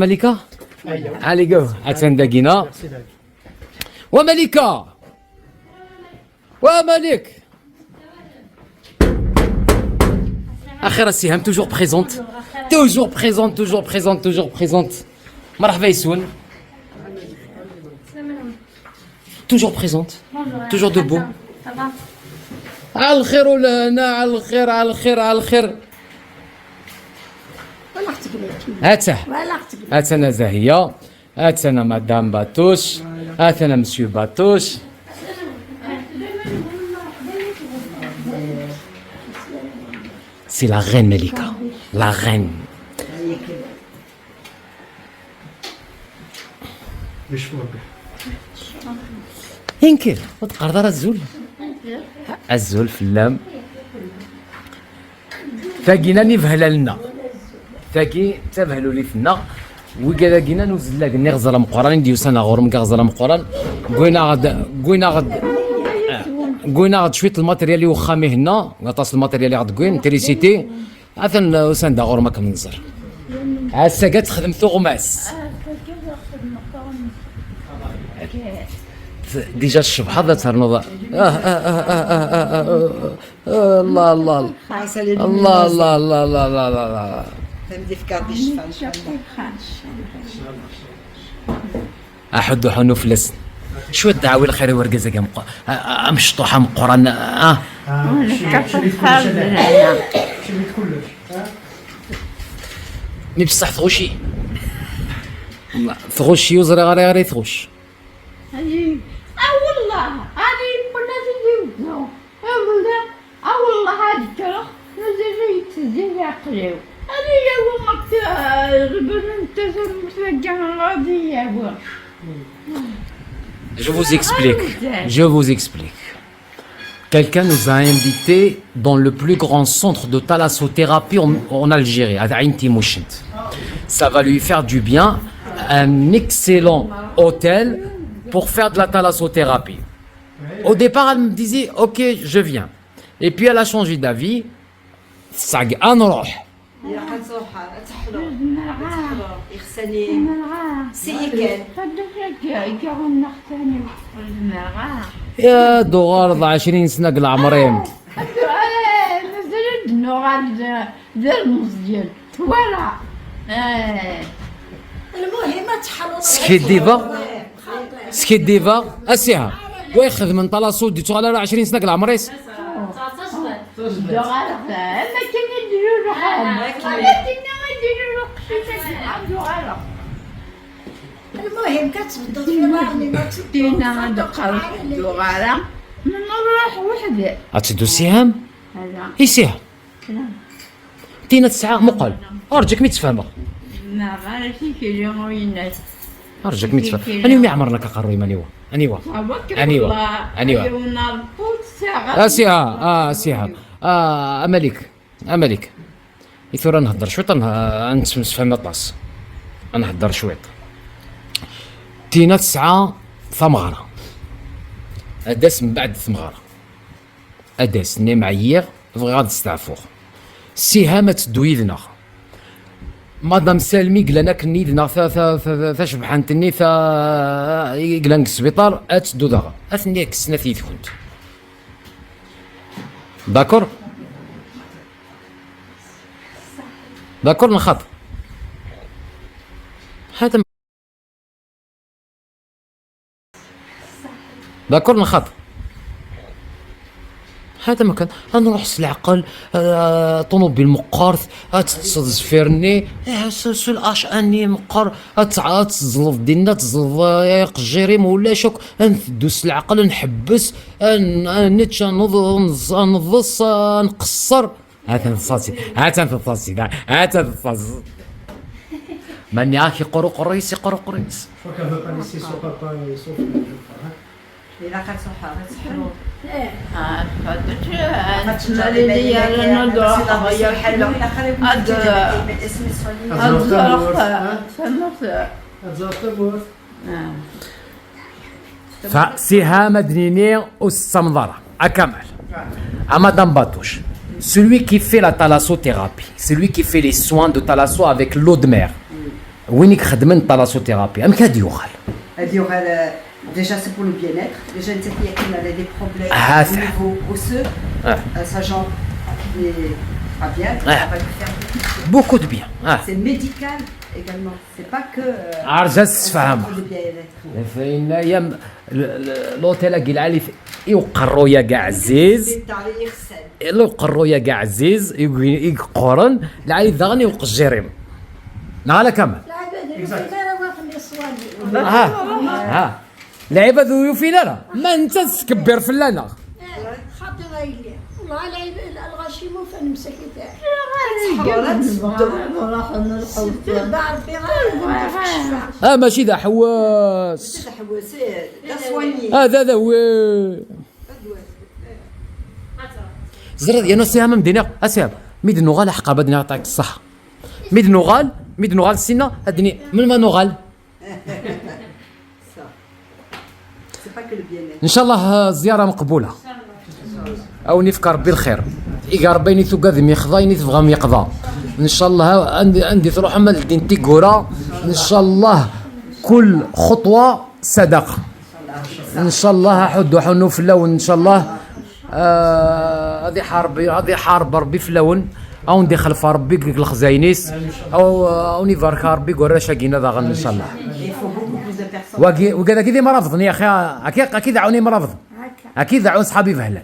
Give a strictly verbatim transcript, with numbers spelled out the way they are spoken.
Malika? Allez, go. Attends, Dagina. Merci, Dag. Ouais, Malika. Ouais, Malik. Akhir Siham, toujours présente. Toujours présente, toujours présente, toujours présente. مرحبا يسون. Toujours présente. Toujours debout. على الخير ولا هنا، على الخير، على الخير، على الخير. ولا اختك بنتي. هاتا. ولا اختك بنتي. هاتا انا زاهيه. هاتنا مدام باتوش، هاتنا مسيو باتوش. C'est la reine, Malika. La reine. Inkel, ur teqqareḍ ara azul. Azul fell-am. Tagi nani behlalna. Tagi d tabehlulit-nneɣ. Wigad-agi nnan uzlag-nni ɣer Ẓer Ameqqran i d-yusan ɣur-m deg Ẓer Ameqqran. Wwin-aɣ-d, wwin-aɣ-d, wwin-aɣ-d cwiṭ lmateryal i uxxam-ihenna, aṭas lmateryal i ɣ-d-wwin, trisiti. Atan usan-d ɣur-m akken nẓer. Ass-agi ad texdem tuɣmas. Déjà tcebḥeḍ ad ternuḍ. Ah, ah, ah, ah, ah, ah, ah, ah. الله الله. الله الله الله الله الله الله. Tameddit-a d ccfa, ncallah. Aḥuddu ḥunu fell-asen. Cwiṭ dɛawi lxir i urgaz-agi ameqqran, amecṭuḥ ameqqran, ah. Mi beṣṣeḥ tɣucci. Tɣucci ur ẓriɣ ara ayɣer i tɣucc. Ah والله، أنا يمكن هذه يبدو. Ah والله، ah والله هذه الكرة، مازال يتزين عقلي. أنا يوم ما كنت، آه، ربنا انتزل متفجر راضي يا بوا. Je vous explique. Je vous explique. Quelqu'un nous a invités dans le plus grand centre de thalassothérapie en, en Algérie, à Ain Timouchent. Ça va lui faire du bien. Un excellent hôtel pour faire de la thalassothérapie. Au départ, elle me disait, ok, je viens. Et puis elle a changé d'avis. Sag Anroh. Ilaq ad tṛuḥ, ad teḥlu. Ad teḥlu. Ixsan-im. Seg kan. Ya d uɣar d ɛecrin sna deg leɛmer-im. Mazal ad nuɣal d, d almeẓyen. Twala. Lmuhim ad teḥluḍ. Skiddibeɣ. Skiddibeɣ. Asiha. Wa ixedmen talaṣu, d-ittuɣal ara ɛecrin sna deg leɛmer-is. Dduɣ ara, am akken i d-ilul uxxam. Am akken i d-ilul uqcic, ad dduɣ ara. Lmuhim, kan tbeddeḍ fi ṛṛeḥm-im, ad tedduḍ. Tina ad d-teqqar dduɣ ara, nruḥ weḥd-i. Ad teddu Siham? Ala. I Siham? Ala. Tina tesɛa, muqel. Arǧu-k mi tt-fehmeɣ. Neɣ ara tikli uynas. Arǧu-k mi tt-fehmeɣ. Tikli. Aniwa mi ɛemren akka aqerruy-im, aniwa? Aniwa? Aniwa? Aniwa? Asiha, ah, asiha. Ah, a Malik. A Malik. I tura nhedder cwiṭ, ad n-, ad nettemsefham aṭas. Ad nhedder cwiṭ. Tina tesɛa tameɣra. Ad d-tas mbeɛd tmeɣra. Ad d-tas, tenna-yam ɛyiɣ, bɣiɣ ad steɛfuɣ. Siham ad teddu yid-neɣ. Madame Salmi i yellan akken yid-neɣ, ta-, ta-, ta-, ta-, tacebḥant-nni, ta-, i yellan deg sbiṭar, ad teddu daɣen. Ad ten-id-kksen ad t-yid-kunt. D'accord? D'accord, neɣ xaṭi? Hada D'accord, neɣ xaṭi? Hada ma kan, ad nruḥ s leɛqel, ah, ṭunubil meqqert, ad teṭṭseḍ zfir-nni, eh, s, s lacani meqqer, ad tɛ-, ad teẓẓleḍ dinna, ad teẓẓleḍ, ah, iqejjir-im, ulac akk, ad nteddu s leɛqel, ad nḥebbes, ad n-, ad nečč, ad neḍ-, ad neẓ-, ad neḍes, ad nqeṣṣer. Atan teḍṣa-tt-id, atan teḍṣa-tt-id, atan teḍṣa-tt-id. Mani ak iqqur uqerruy-is, iqqur uqerruy-is. Je crois qu'elle veut pas laisser son papa et son frère, je crois, hein. Ilaq ad truḥeḍ, ad teḥluḍ. Ah, tfaddeḍ, ad tmaliḍ yerna ad ruḥeɣ, ad, ad ẓreɣ tamurt. Ad ẓreɣ tamurt. Ah. Fa Siham ad d-nini ur tettamneḍ ara. A Kamal. A Madame Batouche. Celui qui fait la thalassothérapie, celui qui fait les soins de thalasso avec l'eau de mer. Win i ixedmen talasothérapie, amek ad yuɣal? Ad yuɣal, euh, déjà c'est pour le bien-être. Déjà, il y a des problèmes Ah, au niveau osseux. Ah. Euh, sa jambe qui n'est pas bien, Ah. On va lui faire beaucoup de choses. Beaucoup de bien. Ah. C'est médical également. C'est pas que. Euh, عرجة السفهام. Pour le bien-être. فإن يم l'hôtel أكي العالي يوقرو يا كاع عزيز. C'est un I R S M. لو قرو يا كاع عزيز يقرن العالي داغن يوقجيريم. نغالا كامل. العباد اللي في دار واخد الصوالح. ها ها العباد يوفينا راه ما انت تكبر في لنا. خاطر غيلي والله العيب الغاشي موت انا مسكت. حرارات راح نلحق. ربي غير يعطيك الشفاء. اه ماشي ذا حواس. C'est la soigner. هذا هذا هو. زرد يا ناس يا مدينة اسياب. ميد نغال حقا بدنا يعطيك الصحة. ميد نغال ميد نغال سينا هدني من ما نغال. Ça. C'est pas que le bien-être. ان شاء الله الزيارة مقبولة. او نفكر بالخير. يا ربي ني ثقاد ميخضا ني تبغى ميقضا. ان شاء الله عندي عندي تروح مال الدين تيغورا. ان شاء الله كل خطوة صدقة. ان شاء الله حد حنو في اللون ان شاء الله. آه، هذه حرب هذه حرب ربي في اللون. او ندخل في ربي قلك الخزاينيس. او او نبارك ربي قرا شاقينا داغن ان شاء الله. Il faut beaucoup plus de personnes. واقي وقال اكيد مرافضني يا اخي. اكيد اكيد عاوني مرافض. اكيد عاون صحابي بهلان.